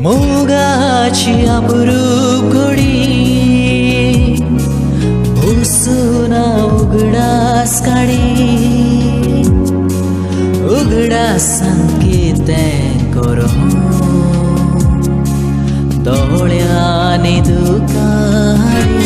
मोगाची अप्रूप घोडी भोसुना उगडास काडी, उगडासान कितें करूं दोळ्यांनी दुकां.